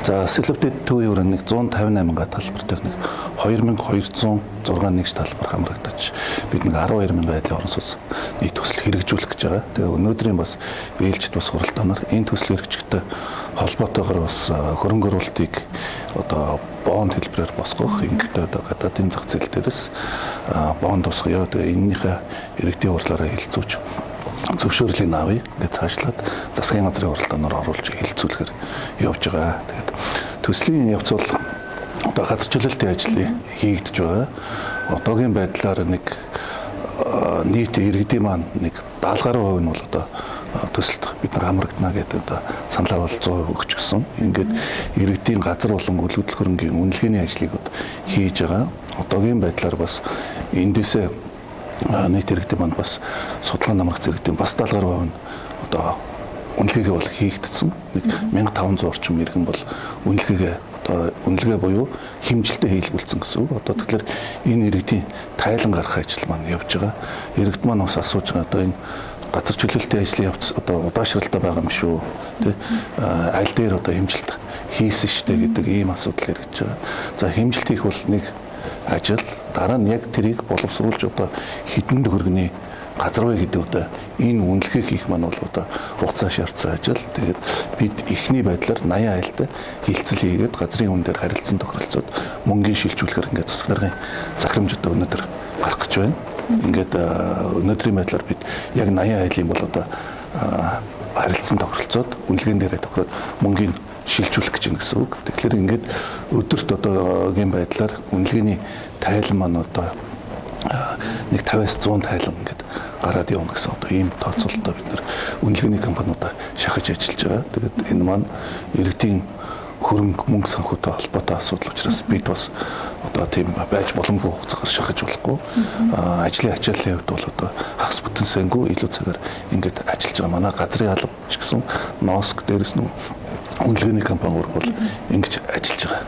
За, Сэлэвдэд төвийн өрөө нэг 158 га талбар дээр нэг 2206 нэгж талбар хамрагдаж, бид нэг 12 мянган байдлын орон сууц нэг төсөл хэрэгжүүлэх гэж байгаа. Тэгээ өнөөдрийн бас ээлжид бас хуралдаанаар энэ төсөл хэрэгжихтэй холбоотойгоор бас хөрөнгө оруулалтыг одоо бонд хэлбэрээр босгох, ингэхдээ одоо гадаадын зах зээл дээрээс бонд босгоё. Тэгээ энэнийхээ иргэдийн хурлаараа хэлэлцүүлж зөвшөөрлийг авъя. Ингээд цаашлаад засгийн газрын хуралдаанаар оруулж хэлэлцүүлэхээр явж байгаа. Тэгээд төслийн явц бол одоо газар чөлөөлтийн ажлыг хийгдэж байгаа. Одоогийн байдлаар нэг нийт иргэдийн маань нэг 70 гаруй хувь нь бол одоо төсөлд бид нар хамрагдана гэдэг одоо саналаа бол 100% өгч гисэн. Ингээд иргэдийн газар болон үлгэл хөрөнгийн үнэлгээний ажлыг хийж байгаа. Одоогийн байдлаар бас эндээсээ нийт иргэдийн манд бас судалгаанд хамрагдсан иргэдийн бас 70 гаруй хувь нь одоо үнэлгээгээ бол хийгдсэн. Нэг 1500 орчим иргэн бол үнэлгээгээ одоо үнэлгээ буюу хэмжилтээ хийлгүүлсэн гэсэн үг. Одоо тэгэхээр энэ иргэдийн тайлан гаргах ажил маань явж байгаа. Иргэд маань бас асууж байгаа, одоо энэ газар чөлөөлтийн ажлын явц одоо удаашралтай байгаа юм шүү. Тэ, аль дээр одоо хэмжилт хийсэн штэ гэдэг ийм асуудал яригдж байгаа. За, хэмжилт хийх бол нэг ажил, дараа нь яг тэрийг боловсруулж одоо хэдэн төгрөгний газар вэ гэдэг одоо энэ үнэлгээ хийх маань бол одоо хугацаа шаардсан ажил. Тэгээд бид эхний байдлаар 80 айлтай хилцэл хийгээд газрын үн дээр харилцан тохиролцоод мөнгийг шилжүүлэхээр ингээд засаг даргын захирамж одоо өнөөдөр гарах гэж байна. Ингээд өнөөдрийн байдлаар бид яг 80 айлын бол одоо харилцан тохиролцоод үнэлгээн дээрээ тохироод мөнгийг шилжүүлэх гэж байна гэсэн үг. Тэгэхээр ингээд өдөрт одоогийн байдлаар үнэлгээний тайлан маань одоо нэг 50-аас 100 тайлан ингээд гараад явна гэсэн одоо ийм тооцоололтоо бид нэр үнэлгээний компаниудаа шахаж ажиллаж байгаа. Тэгээд энэ маань иргэдийн хөрөнгө мөнгө санхүүтэй холбоотой асуудал учраас бид бас одоо тийм байж боломгүй хугацаагаар шахаж болохгүй. Ажлын ачааллын хувьд бол одоо хагас бүтэн сайнгүй илүү цагаар ингээд ажиллаж байгаа. Манай газрын алба ч гэсэн носк дээрээс нь үнэлгээний компаниуд бол ингэж ажиллаж байгаа.